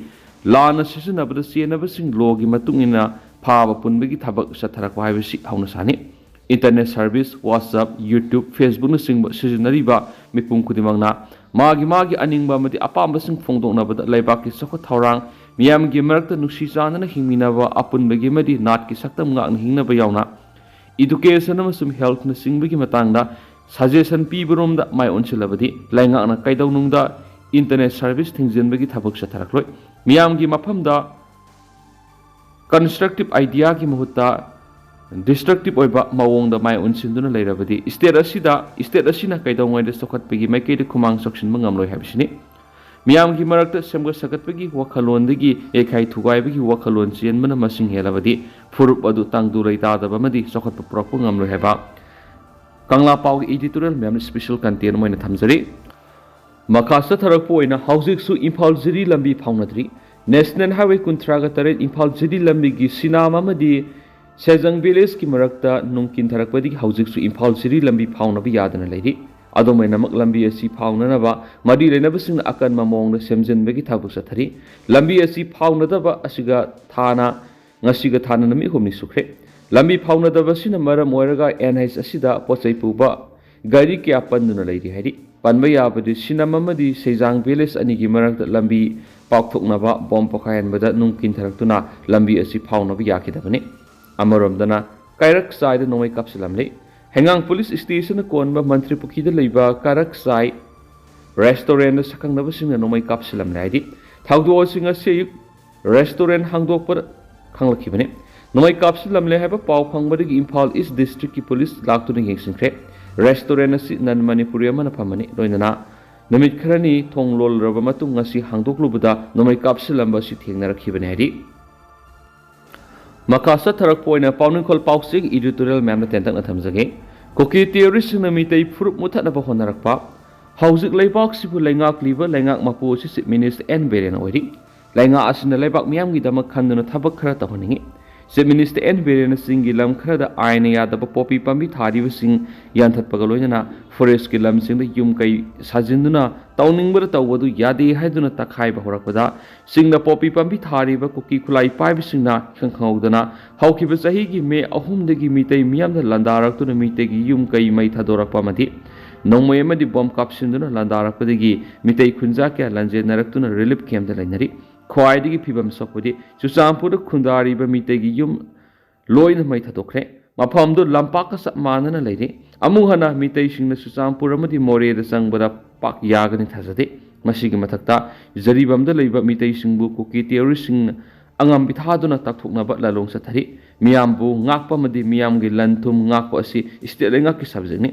ꯂꯥꯟꯅ ꯁꯤꯖꯤꯟꯅꯕꯗ ꯆꯦꯟꯅꯕꯁꯤꯡ lawꯒꯤ ꯃꯇꯨꯡ ꯏꯟꯅ ꯐꯥꯕ ꯄꯨꯟꯕꯒꯤ ꯊꯕꯛ ꯆꯠꯊꯔꯛꯄ ꯍꯥꯏꯕꯁꯤ ꯍꯧꯅꯁꯥꯅꯤ꯫ Internet service, WhatsApp, YouTube, Facebookꯅꯆꯤꯡꯕ ꯁꯤꯖꯤꯟꯅꯔꯤꯕ ꯃꯤꯄꯨꯝ ꯈꯨꯗꯤꯡꯃꯛꯅ ꯃꯥꯒꯤ ꯃꯥꯒꯤ ꯑꯅꯤꯡꯕ ꯑꯃꯗꯤ ꯑꯄꯥꯝꯕꯁꯤꯡ ꯐꯣꯡꯗꯣꯛꯅꯕꯗ ꯂꯩꯕꯥꯛꯀꯤ ꯆꯥꯎꯈꯠ ꯊꯧꯔꯥꯡ, ꯃꯤꯌꯥꯝꯒꯤ ꯃꯔꯛꯇ ꯅꯨꯡꯁꯤ ꯆꯥꯟꯅꯅ ꯍꯤꯡꯃꯤꯟꯅꯕ, ꯑꯄꯨꯟꯕꯒꯤ ꯑꯃꯗꯤ ꯅꯥꯠꯀꯤ ꯁꯛꯇꯝ ꯉꯥꯛꯅ ꯍꯤꯡꯅꯕ ꯌꯥꯎꯅ education ꯑꯃꯁꯨꯡ healthꯅꯆꯤꯡꯕꯒꯤ ꯃꯇꯥꯡꯗ suggestion ꯄꯤꯕꯔꯣꯝꯗ ꯃꯥꯏ ꯑꯣꯟꯁꯤꯜꯂꯕꯗꯤ ꯂꯩꯉꯥꯛꯅ ꯀꯩꯗꯧꯅꯨꯡꯗ internet service ꯊꯤꯡꯖꯤꯟꯕꯒꯤ ꯊꯕꯛ ꯆꯠꯊꯔꯛꯂꯣꯏ꯫ ꯃꯤꯌꯥꯝꯒꯤ ꯃꯐꯝꯗ constructive ideaꯒꯤ ꯃꯍꯨꯠꯇ destructive ꯑꯣꯏꯕ ꯃꯑꯣꯡꯗ ꯃꯥꯏ ꯑꯣꯟꯁꯤꯟꯗꯨꯅ ꯂꯩꯔꯕꯗꯤ state ꯑꯁꯤꯗ, state ꯑꯁꯤꯅ ꯀꯩꯗꯧꯉꯩꯗ ꯆꯥꯎꯈꯠꯄꯒꯤ ꯃꯥꯏꯀꯩꯗ ꯈꯨꯃꯥꯡ ꯆꯥꯎꯁꯤꯟꯕ ꯉꯝꯂꯣꯏ ꯍꯥꯏꯕꯁꯤꯅꯤ꯫ ꯃꯤꯌꯥꯝꯒꯤ ꯃꯔꯛꯇ ꯁꯦꯝꯒꯠ ꯁꯥꯒꯠꯄꯒꯤ ꯋꯥꯈꯜꯂꯣꯟꯗꯒꯤ ꯌꯩꯈꯥꯏ ꯊꯨꯒꯥꯏꯕꯒꯤ ꯋꯥꯈꯜꯂꯣꯟ ꯆꯦꯟꯕꯅ ꯃꯁꯤꯡ ꯍꯦꯜꯂꯕꯗꯤ ꯐꯨꯔꯨꯞ ꯑꯗꯨ ꯇꯪꯗꯨ ꯂꯩꯇꯥꯗꯕ ꯑꯃꯗꯤ ꯆꯥꯎꯈꯠꯄ ꯄꯨꯔꯛꯄ ꯉꯝꯂꯣꯏ ꯍꯥꯏꯕ ꯀꯪꯂꯥ ꯄꯥꯎꯒꯤ editorial ꯃꯌꯥꯝꯅ special content ꯑꯃ ꯑꯣꯏꯅ ꯊꯝꯖꯔꯤ꯫ ꯃꯈꯥ ꯆꯠꯊꯔꯛꯄ ꯑꯣꯏꯅ ꯍꯧꯖꯤꯛꯁꯨ ꯏꯝꯐꯥꯜ ꯖꯤꯔꯤ ꯂꯝꯕꯤ ꯐꯥꯎꯅꯗ꯭ꯔꯤ꯫ National Highway ꯀꯨꯟꯊ꯭ꯔꯥꯒ ꯇꯔꯦꯠ ꯏꯝꯐꯥꯜ ꯖꯤꯔꯤ ꯂꯝꯕꯤꯒꯤ ꯁꯤꯅꯥꯝ ꯑꯃꯗꯤ ꯁꯦꯖꯪ villageꯀꯤ ꯃꯔꯛꯇ ꯅꯨꯡ ꯀꯤꯟꯊꯔꯛꯄꯗꯒꯤ ꯍꯧꯖꯤꯛꯁꯨ ꯏꯝꯐꯥꯜ ꯖꯤꯔꯤ ꯂꯝꯕꯤ ꯐꯥꯎꯅꯕ ꯌꯥꯗꯅ ꯂꯩꯔꯤ꯫ ꯑꯗꯨꯝ ꯑꯣꯏꯅꯃꯛ ꯂꯝꯕꯤ ꯑꯁꯤ ꯐꯥꯎꯅꯅꯕ ꯃꯔꯤ ꯂꯩꯅꯕꯁꯤꯡꯅ ꯑꯀꯟꯕ ꯃꯑꯣꯡꯗ ꯁꯦꯝꯖꯤꯟꯕꯒꯤ ꯊꯕꯛ ꯆꯠꯊꯔꯤ꯫ ꯂꯝꯕꯤ ꯑꯁꯤ ꯐꯥꯎꯅꯗꯕ ꯑꯁꯤꯒ ꯊꯥꯅ ꯉꯁꯤꯒ ꯊꯥꯅ ꯅꯨꯃꯤꯠ ꯍꯨꯝꯅꯤ ꯁꯨꯈ꯭ꯔꯦ꯫ ꯂꯝꯕꯤ ꯐꯥꯎꯅꯗꯕꯁꯤꯅ ꯃꯔꯝ ꯑꯣꯏꯔꯒ NH ꯑꯁꯤꯗ ꯄꯣꯠ ꯆꯩ ꯄꯨꯕ ꯒꯥꯔꯤ ꯀꯌꯥ ꯄꯟꯗꯨꯅ ꯂꯩꯔꯤ ꯍꯥꯏꯔꯤ꯫ ꯄꯟꯕ ꯌꯥꯕꯗꯤ ꯁꯤꯅꯝ ꯑꯃꯗꯤ ꯁꯩꯖꯥꯡ village ꯑꯅꯤꯒꯤ ꯃꯔꯛꯇ ꯂꯝꯕꯤ ꯄꯥꯛꯊꯣꯛꯅꯕ ꯕꯣꯝ ꯄꯣꯈꯥꯏꯍꯟꯕꯗ ꯅꯨꯡ ꯀꯤꯟꯊꯔꯛꯇꯨꯅ ꯂꯝꯕꯤ ꯑꯁꯤ ꯐꯥꯎꯅꯕ ꯌꯥꯈꯤꯗꯕꯅꯤ꯫ ꯑꯃꯔꯣꯝꯗꯅ ꯀꯩꯔꯛ ꯆꯥꯏꯗ ꯅꯣꯡꯃꯩ ꯀꯥꯞꯁꯤꯜꯂꯝꯂꯤ꯫ ꯍꯩꯉꯥꯡ police stationꯅ ꯀꯣꯟꯕ ꯃꯟꯇ꯭ꯔꯤ ꯄꯨꯈ꯭ꯔꯤꯗ ꯂꯩꯕ ꯀꯩꯔꯛ ꯆꯥꯏ restaurantꯗ ꯁꯛꯈꯪꯅꯕꯁꯤꯡꯅ ꯅꯣꯡꯃꯩ ꯀꯥꯞꯁꯤꯜꯂꯝꯂꯦ ꯍꯥꯏꯔꯤ꯫ ꯊꯧꯗꯣꯛ ꯑꯁꯤ ꯉꯁꯤ ꯑꯌꯨꯛ restaurant ꯍꯥꯡꯗꯣꯛꯄꯗ ꯈꯪꯂꯛꯈꯤꯕꯅꯤ꯫ ꯅꯣꯡꯃꯩ ꯀꯥꯞꯁꯤꯜꯂꯝꯂꯦ ꯍꯥꯏꯕ ꯄꯥꯎ ꯐꯪꯕꯗꯒꯤ ꯏꯝꯐꯥꯜ East districtꯀꯤ police ꯂꯥꯛꯇꯨꯅ ꯌꯦꯡꯁꯤꯟꯈ꯭ꯔꯦ꯫ Restaurant ꯑꯁꯤ non Manipuri ꯑꯃꯅ ꯐꯝꯕꯅꯤ꯫ ꯂꯣꯏꯅꯅ ꯅꯨꯃꯤꯠ ꯈꯔꯅꯤ ꯊꯣꯡ ꯂꯣꯜꯂꯔꯕ ꯃꯇꯨꯡ ꯉꯁꯤ ꯍꯥꯡꯗꯣꯛꯂꯨꯕꯗ ꯅꯣꯡꯃꯩ ꯀꯥꯞꯁꯤꯜꯂꯝꯕ ꯑꯁꯤ ꯊꯦꯡꯅꯔꯛꯈꯤꯕꯅꯤ ꯍꯥꯏꯔꯤ꯫ ꯃꯈꯥ ꯆꯠꯊꯔꯛꯄ ꯑꯣꯏꯅ ꯄꯥꯎꯅꯤꯡꯈꯣꯜ ꯄꯥꯎꯆꯦꯒꯤ editorial ꯃꯌꯥꯝꯅ ꯇꯦꯟꯇꯛꯅ ꯊꯝꯖꯒꯦ꯫ ꯀꯨꯀꯤ terroristꯁꯤꯡꯅ ꯃꯤꯇꯩ ꯐꯨꯔꯨꯞ ꯃꯨꯊꯠꯅꯕ ꯍꯣꯠꯅꯔꯛꯄ꯫ ꯍꯧꯖꯤꯛ ꯂꯩꯕꯥꯛꯁꯤꯕꯨ ꯂꯩꯉꯥꯛꯂꯤꯕ ꯂꯩꯉꯥꯛ ꯃꯄꯨ ꯑꯁꯤ Chief Minister N ꯕꯤꯔꯦꯟ ꯑꯣꯏꯔꯤ꯫ ꯂꯩꯉꯥꯛ ꯑꯁꯤꯅ ꯂꯩꯕꯥꯛ ꯃꯤꯌꯥꯝꯒꯤꯗꯃꯛ ꯈꯟꯗꯨꯅ ꯊꯕꯛ ꯈꯔ ꯇꯧꯍꯟꯅꯤꯡꯏ꯫ Chief Minister N ꯕꯤꯔꯦꯟꯅ ꯆꯤꯡꯒꯤ ꯂꯝ ꯈꯔꯗ ꯑꯥꯏꯟꯅ ꯌꯥꯗꯕ ꯄꯣꯄꯤ ꯄꯥꯝꯕꯤ ꯊꯥꯔꯤꯕꯁꯤꯡ ꯌꯥꯟꯊꯠꯄꯒ ꯂꯣꯏꯅꯅ forestꯀꯤ ꯂꯝꯁꯤꯡꯗ ꯌꯨꯝ ꯀꯩ ꯁꯥꯖꯤꯟꯗꯨꯅ ꯇꯧꯅꯤꯡꯕꯗ ꯇꯧꯕꯗꯨ ꯌꯥꯗꯦ ꯍꯥꯏꯗꯨꯅ ꯇꯛꯈꯥꯏꯕ ꯍꯧꯔꯛꯄꯗ ꯆꯤꯡꯗ ꯄꯣꯄꯤ ꯄꯥꯝꯕꯤ ꯊꯥꯔꯤꯕ ꯀꯨꯀꯤ ꯈꯨꯠꯂꯥꯏ ꯄꯥꯏꯕꯁꯤꯡꯅ ꯏꯈꯪ ꯈꯪꯍꯧꯗꯅ ꯍꯧꯈꯤꯕ ꯆꯍꯤꯒꯤ ꯃꯦ ꯑꯍꯨꯝꯗꯒꯤ ꯃꯤꯇꯩ ꯃꯤꯌꯥꯝꯅ ꯂꯥꯟꯗꯥꯔꯛꯇꯨꯅ ꯃꯤꯇꯩꯒꯤ ꯌꯨꯝ ꯀꯩ ꯃꯩ ꯊꯥꯗꯣꯔꯛꯄ ꯑꯃꯗꯤ ꯅꯣꯡꯃꯩ ꯑꯃꯗꯤ ꯕꯣꯝ ꯀꯥꯞꯁꯤꯟꯗꯨꯅ ꯂꯥꯟꯗꯥꯔꯛꯄꯗꯒꯤ ꯃꯤꯇꯩ ꯈꯨꯟꯖꯥ ꯀꯌꯥ ꯂꯥꯟꯖꯦꯟꯅꯔꯛꯇꯨꯅ relief campꯇ ꯂꯩꯅꯔꯤ꯫ ꯈ꯭ꯋꯥꯏꯗꯒꯤ ꯐꯤꯕꯝ ꯁꯣꯛꯄꯗꯤ ꯆꯨꯔꯆꯥꯟꯄꯨꯔꯗ ꯈꯨꯟꯗꯥꯔꯤꯕ ꯃꯤꯇꯩꯒꯤ ꯌꯨꯝ ꯂꯣꯏꯅ ꯃꯩ ꯊꯥꯗꯣꯛꯈ꯭ꯔꯦ꯫ ꯃꯐꯝꯗꯨ ꯂꯝꯄꯥꯛꯀ ꯆꯞ ꯃꯥꯟꯅꯅ ꯂꯩꯔꯤ꯫ ꯑꯃꯨꯛ ꯍꯟꯅ ꯃꯤꯇꯩꯁꯤꯡꯅ ꯆꯨꯔꯆꯥꯟꯄꯨꯔ ꯑꯃꯗꯤ ꯃꯣꯔꯦꯗ ꯆꯪꯕꯗ ꯄꯥꯛ ꯌꯥꯒꯅꯤ ꯊꯥꯖꯗꯦ꯫ ꯃꯁꯤꯒꯤ ꯃꯊꯛꯇ ꯖꯔꯤꯕꯥꯝꯗ ꯂꯩꯕ ꯃꯤꯇꯩꯁꯤꯡꯕꯨ ꯀꯨꯀꯤ terroristꯁꯤꯡꯅ ꯑꯉꯝꯕꯤ ꯊꯥꯗꯨꯅ ꯇꯥꯛꯊꯣꯛꯅꯕ ꯂꯥꯂꯣꯡ ꯆꯠꯊꯔꯤ꯫ ꯃꯤꯌꯥꯝꯕꯨ ꯉꯥꯛꯄ ꯑꯃꯗꯤ ꯃꯤꯌꯥꯝꯒꯤ ꯂꯟ ꯊꯨꯝ ꯉꯥꯛꯄ ꯑꯁꯤ state ꯂꯩꯉꯥꯛꯀꯤ subjectꯅꯤ꯫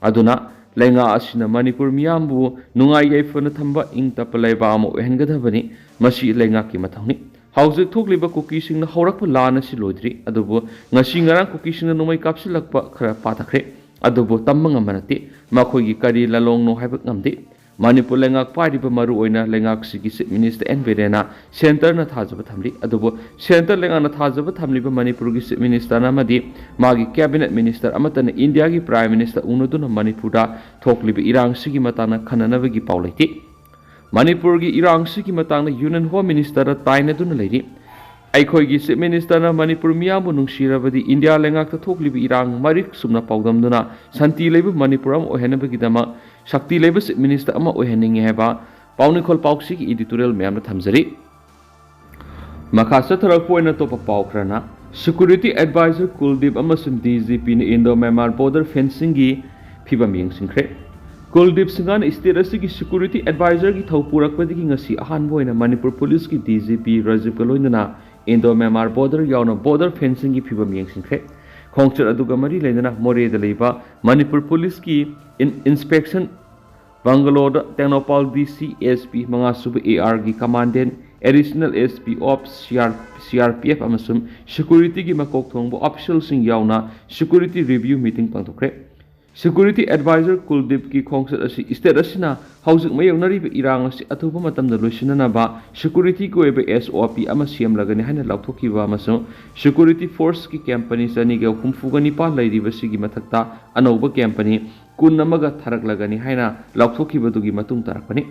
ꯑꯗꯨꯅ ꯂꯩꯉꯥꯛ ꯑꯁꯤꯅ ꯃꯅꯤꯄꯨꯔ ꯃꯤꯌꯥꯝꯕꯨ ꯅꯨꯡꯉꯥꯏ ꯌꯥꯏꯐꯅ ꯊꯝꯕ ꯏꯪ ꯇꯞꯄ ꯂꯩꯕꯥꯛ ꯑꯃ ꯑꯣꯏꯍꯟꯒꯗꯕꯅꯤ꯫ ꯃꯁꯤ ꯂꯩꯉꯥꯛꯀꯤ ꯃꯊꯧꯅꯤ꯫ ꯍꯧꯖꯤꯛ ꯊꯣꯛꯂꯤꯕ ꯀꯨꯀꯤꯁꯤꯡꯅ ꯍꯧꯔꯛꯄ ꯂꯥꯟ ꯑꯁꯤ ꯂꯣꯏꯗ꯭ꯔꯤ, ꯑꯗꯨꯕꯨ ꯉꯁꯤ ꯉꯔꯥꯡ ꯀꯨꯀꯤꯁꯤꯡꯅ ꯅꯣꯡꯃꯩ ꯀꯥꯞꯁꯤꯜꯂꯛꯄ ꯈꯔ ꯄꯥꯊꯈ꯭ꯔꯦ꯫ ꯑꯗꯨꯕꯨ ꯇꯝꯕ ꯉꯝꯕ ꯅꯠꯇꯦ, ꯃꯈꯣꯏꯒꯤ ꯀꯔꯤ ꯂꯥꯂꯣꯡꯅꯣ ꯍꯥꯏꯕ ꯉꯝꯗꯦ꯫ ꯃꯅꯤꯄꯨꯔ ꯂꯩꯉꯥꯛ ꯄꯥꯏꯔꯤꯕ ꯃꯔꯨꯑꯣꯏꯅ ꯂꯩꯉꯥꯛꯁꯤꯒꯤ Chief Minister ꯑꯦꯟ ꯕꯤꯔꯦꯟꯅ centreꯅ ꯊꯥꯖꯕ ꯊꯝꯂꯤ꯫ ꯑꯗꯨꯕꯨ centre ꯂꯩꯉꯥꯛꯅ ꯊꯥꯖꯕ ꯊꯝꯂꯤꯕ ꯃꯅꯤꯄꯨꯔꯒꯤ Chief Minister ꯑꯃꯗꯤ ꯃꯥꯒꯤ Cabinet Minister ꯑꯃꯠꯇꯅ ꯏꯟꯗꯤꯌꯥꯒꯤ Prime Minister ꯎꯅꯗꯨꯅ ꯃꯅꯤꯄꯨꯔꯗ ꯊꯣꯛꯂꯤꯕ ꯏꯔꯥꯡꯁꯤꯒꯤ ꯃꯇꯥꯡꯗ ꯈꯟꯅꯅꯕꯒꯤ ꯄꯥꯎ ꯂꯩꯇꯦ꯫ ꯃꯅꯤꯄꯨꯔꯒꯤ ꯏꯔꯥꯡꯁꯤꯒꯤ ꯃꯇꯥꯡꯗ Union Home Ministerꯗ ꯇꯥꯏꯅꯗꯨꯅ ꯂꯩꯔꯤ꯫ ꯑꯩꯈꯣꯏꯒꯤ Chief Ministerꯅ ꯃꯅꯤꯄꯨꯔ ꯃꯤꯌꯥꯝꯕꯨ ꯅꯨꯡꯁꯤꯔꯕꯗꯤ ꯏꯟꯗꯤꯌꯥ ꯂꯩꯉꯥꯛꯇ ꯊꯣꯛꯂꯤꯕ ꯏꯔꯥꯡ ꯃꯔꯤꯛ ꯆꯨꯝꯅ ꯄꯥꯎꯗꯝꯗꯨꯅ ꯁꯥꯟꯇꯤ ꯂꯩꯕ ꯃꯅꯤꯄꯨꯔ ꯑꯃ ꯑꯣꯏꯍꯟꯅꯕꯒꯤꯗꯃꯛ ꯁꯛꯇꯤ ꯂꯩꯕ Chief Minister ꯑꯃ ꯑꯣꯏꯍꯟꯅꯤꯡꯉꯤ ꯍꯥꯏꯕ ꯄꯥꯎꯅꯤꯡꯈꯣꯜ ꯄꯥꯎꯆꯦꯒꯤ editorial ꯃꯌꯥꯝꯗ ꯊꯝꯖꯔꯤ꯫ ꯃꯈꯥ ꯆꯠꯊꯔꯛꯄ ꯑꯣꯏꯅ ꯑꯇꯣꯞꯄ ꯄꯥꯎ ꯈꯔꯅ, Security Advisor ꯀꯨꯜꯗꯤꯞ ꯑꯃꯁꯨꯡ DGPꯅ Indo Myanmar border fencingꯒꯤ ꯐꯤꯕꯝ ꯌꯦꯡꯁꯤꯟꯈ꯭ꯔꯦ꯫ ꯀꯨꯜꯗꯤꯞ ꯁꯤꯡꯍꯅ state ꯑꯁꯤꯒꯤ Security Advisorꯒꯤ ꯊꯧ ꯄꯨꯔꯛꯄꯗꯒꯤ ꯉꯁꯤ ꯑꯍꯥꯟꯕ ꯑꯣꯏꯅ ꯃꯅꯤꯄꯨꯔ ꯄꯨꯂꯤꯁꯀꯤ DGP ꯔꯥꯖꯤꯕꯀ ꯂꯣꯏꯅꯅ Indo Myanmar border ꯌꯥꯎꯅ border fencingꯒꯤ ꯐꯤꯕꯝ ꯌꯦꯡꯁꯤꯟꯈ꯭ꯔꯦ꯫ ꯈꯣꯡꯆꯠ ꯑꯗꯨꯒ ꯃꯔꯤ ꯂꯩꯅꯅ ꯃꯣꯔꯦꯗ ꯂꯩꯕ ꯃꯅꯤꯄꯨꯔ ꯄꯨꯂꯤꯁꯀꯤ in-, inspection bungalow Tengnoupal DC SP, ꯃꯉꯥꯁꯨꯕ ARꯒꯤ commandant, Additional SP of CR, CRPF ꯑꯃꯁꯨꯡ securityꯒꯤ ꯃꯀꯣꯛ ꯊꯣꯡꯕ officialꯁꯤꯡ ꯌꯥꯎꯅ security review meeting ꯄꯥꯡꯊꯣꯛꯈ꯭ꯔꯦ꯫ Security Advisor ꯀꯨꯜꯗꯤꯞꯀꯤ ꯈꯣꯡꯆꯠ ꯑꯁꯤ state ꯑꯁꯤꯅ ꯍꯧꯖꯤꯛ ꯃꯥꯌꯣꯛꯅꯔꯤꯕ ꯏꯔꯥꯡ ꯑꯁꯤ ꯑꯊꯨꯕ ꯃꯇꯝꯗ ꯂꯣꯏꯁꯤꯟꯅꯅꯕ securityꯒꯤ ꯑꯣꯏꯕ SOP ꯑꯃ ꯁꯦꯝꯂꯒꯅꯤ ꯍꯥꯏꯅ ꯂꯥꯎꯊꯣꯛꯈꯤꯕ ꯑꯃꯁꯨꯡ security forceꯀꯤ company ꯆꯅꯤꯒ ꯍꯨꯝꯐꯨꯒ ꯅꯤꯄꯥꯜ ꯂꯩꯔꯤꯕꯁꯤꯒꯤ ꯃꯊꯛꯇ ꯑꯅꯧꯕ company ꯀꯨꯟ ꯑꯃꯒ ꯊꯥꯔꯛꯂꯒꯅꯤ ꯍꯥꯏꯅ ꯂꯥꯎꯊꯣꯛꯈꯤꯕꯗꯨꯒꯤ ꯃꯇꯨꯡ ꯇꯥꯔꯛꯄꯅꯤ꯫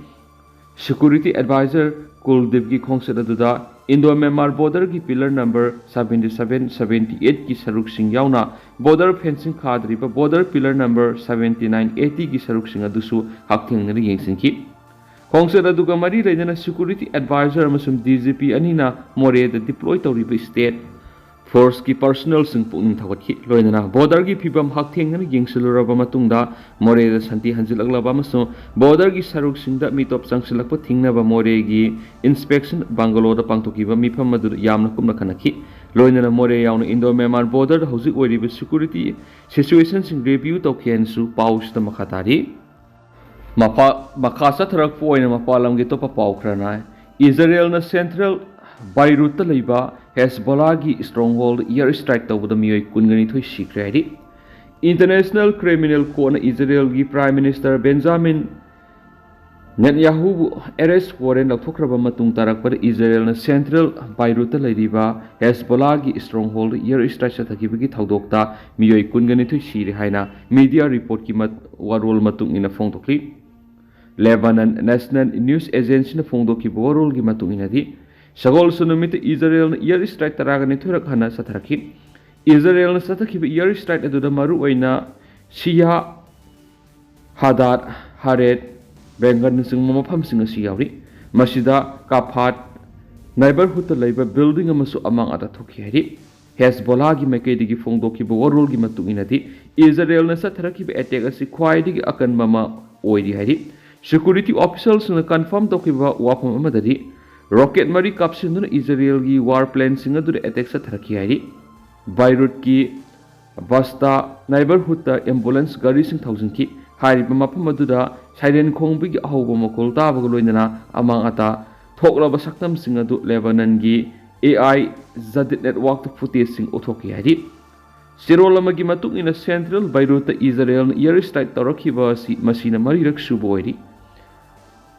Security Advisor ꯀꯨꯜꯗꯤꯞꯀꯤ ꯈꯣꯡꯆꯠ ꯑꯗꯨꯗ Indo Myanmar borderꯒꯤ pillar number seventy seven, seventy eightꯀꯤ ꯁꯔꯨꯛꯁꯤꯡ ꯌꯥꯎꯅ border fencing ꯈꯥꯗ꯭ꯔꯤꯕ border pillar number seventy nine, eightyꯒꯤ ꯁꯔꯨꯛꯁꯤꯡ ꯑꯗꯨꯁꯨ ꯍꯛꯊꯦꯡꯅꯅ ꯌꯦꯡꯁꯤꯟꯈꯤ꯫ ꯈꯣꯡꯆꯠ ꯑꯗꯨꯒ ꯃꯔꯤ ꯂꯩꯅꯅ Security Advisor ꯑꯃꯁꯨꯡ DGP ꯑꯅꯤꯅ ꯃꯣꯔꯦꯗ deploy ꯇꯧꯔꯤꯕ state forceꯀꯤ personnelꯁꯤꯡ ꯄꯨꯛꯅꯤꯡ ꯊꯧꯒꯠꯈꯤ꯫ ꯂꯣꯏꯅꯅ borderꯒꯤ ꯐꯤꯕꯝ ꯍꯛꯊꯦꯡꯅꯅ ꯌꯦꯡꯁꯤꯜꯂꯨꯔꯕ ꯃꯇꯨꯡꯗ ꯃꯣꯔꯦꯗ ꯁꯥꯟꯇꯤ ꯍꯟꯖꯤꯜꯂꯛꯂꯕ ꯑꯃꯁꯨꯡ borderꯒꯤ ꯁꯔꯨꯛꯁꯤꯡꯗ ꯃꯤꯇꯣꯞ ꯆꯪꯁꯤꯜꯂꯛꯄ ꯊꯤꯡꯅꯕ ꯃꯣꯔꯦꯒꯤ inspection bungalowꯗ ꯄꯥꯡꯊꯣꯛꯈꯤꯕ ꯃꯤꯐꯝ ꯑꯗꯨꯗ ꯌꯥꯝꯅ ꯀꯨꯞꯅ ꯈꯟꯅꯈꯤ꯫ ꯂꯣꯏꯅꯅ ꯃꯣꯔꯦ ꯌꯥꯎꯅ ꯏꯟꯗꯣ ꯃ꯭ꯌꯥꯟꯃꯥꯔ ꯕꯣꯔꯗꯔꯗ ꯍꯧꯖꯤꯛ ꯑꯣꯏꯔꯤꯕ ꯁꯦꯀ꯭ꯌꯨꯔꯤꯇꯤ ꯁꯤꯆꯨꯋꯦꯁꯟꯁꯤꯡ ꯔꯤꯚ꯭ꯌꯨ ꯇꯧꯈꯤ ꯍꯥꯏꯅꯁꯨ ꯄꯥꯎꯁꯤꯗ ꯃꯈꯥ ꯇꯥꯔꯤ꯫ ꯃꯈꯥ ꯆꯠꯊꯔꯛꯄ ꯑꯣꯏꯅ ꯃꯄꯥꯟ ꯂꯝꯒꯤ ꯑꯇꯣꯞꯄ ꯄꯥꯎ ꯈꯔꯅ ꯏꯖꯔꯦꯜꯅ ꯁꯦꯟꯇ꯭ꯔꯦꯜ ꯕꯥꯏꯔꯨꯠꯇ ꯂꯩꯕ ꯍꯦꯁꯕꯣꯂꯥꯒꯤ ꯏꯁꯇ꯭ꯔꯣꯡꯍꯣꯜꯗ ꯏꯌꯔ ꯏꯁꯇ꯭ꯔꯥꯏꯛ ꯇꯧꯕꯗ ꯃꯤꯑꯣꯏ ꯀꯨꯟꯒ ꯅꯤꯊꯣꯏ ꯁꯤꯈ꯭ꯔꯦ ꯍꯥꯏꯔꯤ꯫ ꯏꯟꯇꯔꯅꯦꯁꯅꯦꯜ ꯀ꯭ꯔꯤꯃꯤꯅꯦꯜ ꯀꯣꯔꯠꯅ ꯏꯖꯔꯦꯜꯒꯤ ꯄ꯭ꯔꯥꯏꯝ ꯃꯤꯅꯤꯁꯇꯔ ꯕꯦꯟꯖꯥꯃꯤꯟ ꯅꯦꯇꯟꯌꯥꯍꯨꯕꯨ ꯑꯦꯔꯦꯁ ꯋꯥꯔꯦꯟ ꯂꯧꯊꯣꯛꯈ꯭ꯔꯕ ꯃꯇꯨꯡ ꯇꯥꯔꯛꯄꯗ ꯏꯖꯔꯦꯜꯅ ꯁꯦꯟꯇ꯭ꯔꯦꯜ ꯕꯥꯏꯔꯨꯠꯇ ꯂꯩꯔꯤꯕ ꯍꯦꯁꯕꯣꯂꯥꯒꯤ ꯏꯁꯇ꯭ꯔꯣꯡꯍꯣꯜꯗ ꯏꯌꯔ ꯏꯁꯇ꯭ꯔꯥꯏꯛ ꯆꯠꯊꯈꯤꯕꯒꯤ ꯊꯧꯗꯣꯛꯇ ꯃꯤꯑꯣꯏ ꯀꯨꯟꯒ ꯅꯤꯊꯣꯏ ꯁꯤꯔꯦ ꯍꯥꯏꯅ ꯃꯤꯗꯤꯌꯥ ꯔꯤꯄꯣꯔꯠꯀꯤ ꯃꯠ-, ꯋꯥꯔꯣꯜ ꯃꯇꯨꯡ ꯏꯟꯅ ꯐꯣꯡꯗꯣꯛꯂꯤ꯫ ꯂꯦꯕꯥꯅꯟ ꯅꯦꯁꯅꯦꯜ ꯅ꯭ꯌꯨꯁ ꯑꯦꯖꯦꯟꯁꯤꯅ ꯐꯣꯡꯗꯣꯛꯈꯤꯕ ꯋꯥꯔꯣꯜꯒꯤ ꯃꯇꯨꯡ ꯏꯟꯅꯗꯤ, ꯁꯒꯣꯜꯁꯦꯟ ꯅꯨꯃꯤꯠꯇ ꯏꯖꯔꯦꯜꯅ ꯏꯌꯔ ꯏꯁꯇ꯭ꯔꯥꯏꯛ ꯇꯔꯥꯒ ꯅꯤꯊꯣꯏꯔꯛ ꯍꯟꯅ ꯆꯠꯊꯔꯛꯈꯤ꯫ ꯏꯖꯔꯦꯜꯅ ꯆꯠꯊꯈꯤꯕ ꯏꯌꯔ ꯏꯁꯇ꯭ꯔꯥꯏꯛ ꯑꯗꯨꯗ ꯃꯔꯨꯑꯣꯏꯅ ꯁꯤꯌꯥ, ꯍꯗꯥꯗ, ꯍꯥꯔꯦꯠ, ꯕꯦꯡꯒꯟꯅꯆꯤꯡꯕ ꯃꯐꯝꯁꯤꯡ ꯑꯁꯤ ꯌꯥꯎꯔꯤ꯫ ꯃꯁꯤꯗ ꯀꯥꯐꯥꯠ ꯅꯥꯏꯕꯔꯍꯨꯗꯇ ꯂꯩꯕ ꯕꯤꯜꯗꯤꯡ ꯑꯃꯁꯨ ꯑꯃꯥꯡ ꯑꯇꯥ ꯊꯣꯛꯈꯤ ꯍꯥꯏꯔꯤ꯫ ꯍꯦꯁꯕꯣꯂꯥꯒꯤ ꯃꯥꯏꯀꯩꯗꯒꯤ ꯐꯣꯡꯗꯣꯛꯈꯤꯕ ꯋꯥꯔꯣꯜꯒꯤ ꯃꯇꯨꯡ ꯏꯟꯅꯗꯤ, ꯏꯖꯔꯦꯜꯅ ꯆꯠꯊꯔꯛꯈꯤꯕ ꯑꯦꯇꯦꯛ ꯑꯁꯤ ꯈ꯭ꯋꯥꯏꯗꯒꯤ ꯑꯀꯟꯕ ꯑꯃ ꯑꯣꯏꯔꯤ ꯍꯥꯏꯔꯤ꯫ ꯁꯦꯀ꯭ꯌꯨꯔꯤꯇꯤ ꯑꯣꯐꯤꯁꯤꯌꯦꯜꯁꯤꯡꯅ ꯀꯟꯐꯥꯔꯝ ꯇꯧꯈꯤꯕ ꯋꯥꯐꯝ ꯑꯃꯗꯗꯤ, ꯔꯣꯀꯦꯠ ꯃꯔꯤ ꯀꯥꯞꯁꯤꯟꯗꯨꯅ ꯏꯖꯔꯦꯜꯒꯤ ꯋꯥꯔ ꯄ꯭ꯂꯦꯟꯁꯤꯡ ꯑꯗꯨꯗ ꯑꯦꯇꯦꯛ ꯆꯠꯊꯔꯛꯈꯤ ꯍꯥꯏꯔꯤ꯫ ꯕꯥꯏꯔꯨꯠꯀꯤ ꯕꯁꯇꯥ ꯅꯥꯏꯕꯔꯍꯨꯗꯇ ꯑꯦꯝꯕꯨꯂꯦꯟꯁ ꯒꯥꯔꯤꯁꯤꯡ ꯊꯧꯖꯤꯟꯈꯤ꯫ ꯍꯥꯏꯔꯤꯕ ꯃꯐꯝ ꯑꯗꯨꯗ ꯁꯥꯏꯔꯦꯟ ꯈꯣꯡꯕꯒꯤ ꯑꯍꯧꯕ ꯃꯈꯣꯜ ꯇꯥꯕꯒ ꯂꯣꯏꯅꯅ ꯑꯃꯥꯡ ꯑꯇꯥ ꯊꯣꯛꯂꯕ ꯁꯛꯇꯝꯁꯤꯡ ꯑꯗꯨ ꯂꯦꯕꯥꯅꯟꯒꯤ ꯑꯦ ꯑꯥꯏ ꯖꯗꯤꯗ ꯅꯦꯠꯋꯥꯔꯛꯇ ꯐꯨꯇꯦꯖꯁꯤꯡ ꯎꯠꯊꯣꯛꯈꯤ ꯍꯥꯏꯔꯤ꯫ ꯆꯦꯔꯣꯜ ꯑꯃꯒꯤ ꯃꯇꯨꯡ ꯏꯟꯅ, ꯁꯦꯟꯇ꯭ꯔꯦꯜ ꯕꯥꯏꯔꯨꯠꯇ ꯏꯖꯔꯦꯜꯅ ꯏꯌꯔ ꯏꯁꯇ꯭ꯔꯥꯏꯛ ꯇꯧꯔꯛꯈꯤꯕ ꯑꯁꯤ ꯃꯁꯤꯅ ꯃꯔꯤꯔꯛ ꯁꯨꯕ ꯑꯣꯏꯔꯤ꯫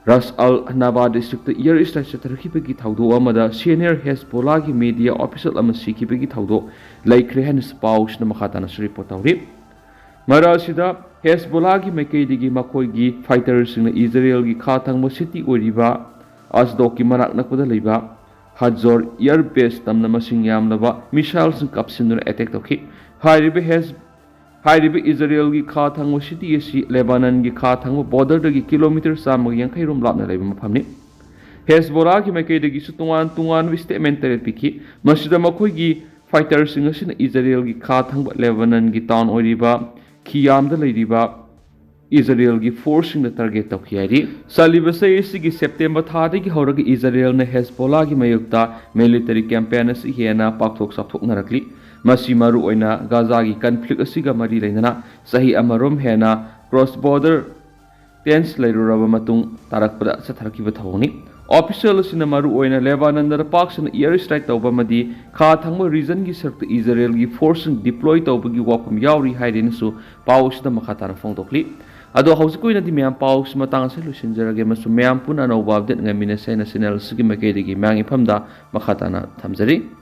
ꯔꯥꯁ ꯑꯜ ꯅꯥꯕꯥ ꯗꯤꯁꯇ꯭ꯔꯤꯛꯇ ꯏꯌꯔ ꯏꯁꯇ꯭ꯔꯥꯏꯛ ꯆꯠꯊꯔꯛꯈꯤꯕꯒꯤ ꯊꯧꯗꯣꯛ ꯑꯃꯗ ꯁꯦꯅꯤꯌꯔ ꯍꯦꯁꯕꯣꯂꯥꯒꯤ ꯃꯤꯗꯤꯌꯥ ꯑꯣꯐꯤꯁꯤꯌꯦꯜ ꯑꯃ ꯁꯤꯈꯤꯕꯒꯤ ꯊꯧꯗꯣꯛ ꯂꯩꯈ꯭ꯔꯦ ꯍꯥꯏꯅꯁꯨ ꯄꯥꯎꯁꯤꯅ ꯃꯈꯥ ꯇꯥꯅꯁꯨ ꯔꯤꯄꯣꯔꯠ ꯇꯧꯔꯤ꯫ ꯃꯔꯛ ꯑꯁꯤꯗ, ꯍꯦꯁꯕꯣꯂꯥꯒꯤ ꯃꯥꯏꯀꯩꯗꯒꯤ ꯃꯈꯣꯏꯒꯤ ꯐꯥꯏꯇꯔꯁꯤꯡꯅ ꯏꯖꯔꯦꯜꯒꯤ ꯈꯥ ꯊꯪꯕ ꯁꯤꯇꯤ ꯑꯣꯏꯔꯤꯕ ꯑꯁꯗꯣꯛꯀꯤ ꯃꯅꯥꯛ ꯅꯛꯄꯗ ꯂꯩꯕ ꯍꯖꯣꯔ ꯏꯌꯔ ꯕꯦꯁ ꯇꯝꯅ ꯃꯁꯤꯡ ꯌꯥꯝꯂꯕ ꯃꯤꯁꯥꯏꯜꯁꯤꯡ ꯀꯥꯞꯁꯤꯟꯗꯨꯅ ꯑꯦꯇꯦꯛ ꯇꯧꯈꯤ꯫ ꯍꯥꯏꯔꯤꯕ ꯍꯦꯁ-, ꯍꯥꯏꯔꯤꯕ ꯏꯖꯔꯦꯜꯒꯤ ꯈꯥ ꯊꯪꯕ ꯁꯤꯇꯤ ꯑꯁꯤ ꯂꯦꯕꯥꯅꯟꯒꯤ ꯈꯥ ꯊꯪꯕ ꯕꯣꯔꯗꯔꯗꯒꯤ ꯀꯤꯂꯣꯃꯤꯇꯔ ꯆꯥꯝꯃꯒ ꯌꯥꯡꯈꯩ ꯔꯣꯝ ꯂꯥꯞꯅ ꯂꯩꯕ ꯃꯐꯝꯅꯤ꯫ ꯍꯦꯁꯕꯣꯂꯥꯒꯤ ꯃꯥꯏꯀꯩꯗꯒꯤꯁꯨ ꯇꯣꯉꯥꯟ ꯇꯣꯉꯥꯟꯕ ꯁ꯭ꯇꯦꯠꯃꯦꯟ ꯇꯔꯦꯠ ꯄꯤꯈꯤ꯫ ꯃꯁꯤꯗ ꯃꯈꯣꯏꯒꯤ ꯐꯥꯏꯇꯔꯁꯤꯡ ꯑꯁꯤꯅ ꯏꯖꯔꯦꯜꯒꯤ ꯈꯥ ꯊꯪꯕ ꯂꯦꯕꯥꯅꯟꯒꯤ ꯇꯥꯎꯟ ꯑꯣꯏꯔꯤꯕ ꯈꯤꯌꯥꯝꯗ ꯂꯩꯔꯤꯕ ꯏꯖꯔꯦꯜꯒꯤ ꯐꯣꯔꯁꯁꯤꯡꯗ ꯇꯥꯔꯒꯦꯠ ꯇꯧꯈꯤ ꯍꯥꯏꯔꯤ꯫ ꯆꯠꯂꯤꯕ ꯆꯍꯤ ꯑꯁꯤꯒꯤ ꯁꯦꯞꯇꯦꯝꯕꯔ ꯊꯥꯗꯒꯤ ꯍꯧꯔꯒ ꯏꯖꯔꯦꯜꯅ ꯍꯦꯖꯕꯣꯂꯥꯒꯤ ꯃꯥꯌꯣꯛꯇ ꯃꯤꯂꯤꯇꯔꯤ ꯀꯦꯝꯄꯦꯟ ꯑꯁꯤ ꯍꯦꯟꯅ ꯄꯥꯛꯊꯣꯛ ꯆꯥꯎꯊꯣꯛꯅꯔꯛꯂꯤ꯫ ꯃꯁꯤ ꯃꯔꯨꯑꯣꯏꯅ ꯒꯥꯖꯥꯒꯤ ꯀꯟꯐ꯭ꯂꯤꯛ ꯑꯁꯤꯒ ꯃꯔꯤ ꯂꯩꯅꯅ ꯆꯍꯤ ꯑꯃꯔꯣꯝ ꯍꯦꯟꯅ ꯀ꯭ꯔꯣꯁ ꯕꯣꯔꯗꯔ ꯇꯦꯟꯁ ꯂꯩꯔꯨꯔꯕ ꯃꯇꯨꯡ ꯇꯥꯔꯛꯄꯗ ꯆꯠꯊꯔꯛꯈꯤꯕ ꯊꯧꯑꯣꯡꯅꯤ꯫ ꯑꯣꯐꯤꯁꯤꯌꯦꯜ ꯑꯁꯤꯅ ꯃꯔꯨꯑꯣꯏꯅ ꯂꯦꯕꯥꯅꯟꯗ ꯄꯥꯛ ꯁꯟꯅ ꯏꯌꯔ ꯁ꯭ꯇ꯭ꯔꯥꯏꯛ ꯇꯧꯕ ꯑꯃꯗꯤ ꯈꯥ ꯊꯪꯕ ꯔꯤꯖꯟꯒꯤ ꯁꯔꯨꯛꯇ ꯏꯖꯔꯦꯜꯒꯤ ꯐꯣꯔꯁꯁꯤꯡ ꯗꯤꯄ꯭ꯂꯣꯏ ꯇꯧꯕꯒꯤ ꯋꯥꯐꯝ ꯌꯥꯎꯔꯤ ꯍꯥꯏꯔꯦꯅꯁꯨ ꯄꯥꯎ ꯑꯁꯤꯗ ꯃꯈꯥ ꯇꯥꯅ ꯐꯣꯡꯗꯣꯛꯂꯤ꯫ ꯑꯗꯣ ꯍꯧꯖꯤꯛꯀꯤ ꯑꯣꯏꯅꯗꯤ ꯃꯌꯥꯝ ꯄꯥꯎꯁꯤ ꯃꯇꯥꯡ ꯑꯁꯤ ꯂꯣꯏꯁꯤꯟꯖꯔꯒꯦ ꯑꯃꯁꯨꯡ ꯃꯌꯥꯝ ꯄꯨꯟꯅ ꯑꯅꯧꯕ ꯑꯞꯗꯦꯠ ꯉꯥꯏꯃꯤꯟꯅꯁꯦ ꯍꯥꯏꯅ ꯆꯦꯅꯦꯜ ꯑꯁꯤꯒꯤ ꯃꯥꯏꯀꯩꯗꯒꯤ ꯃꯌꯥꯝꯒꯤ ꯃꯐꯝꯗ ꯃꯈꯥ ꯇꯥꯅ ꯊꯝꯖꯔꯤ꯫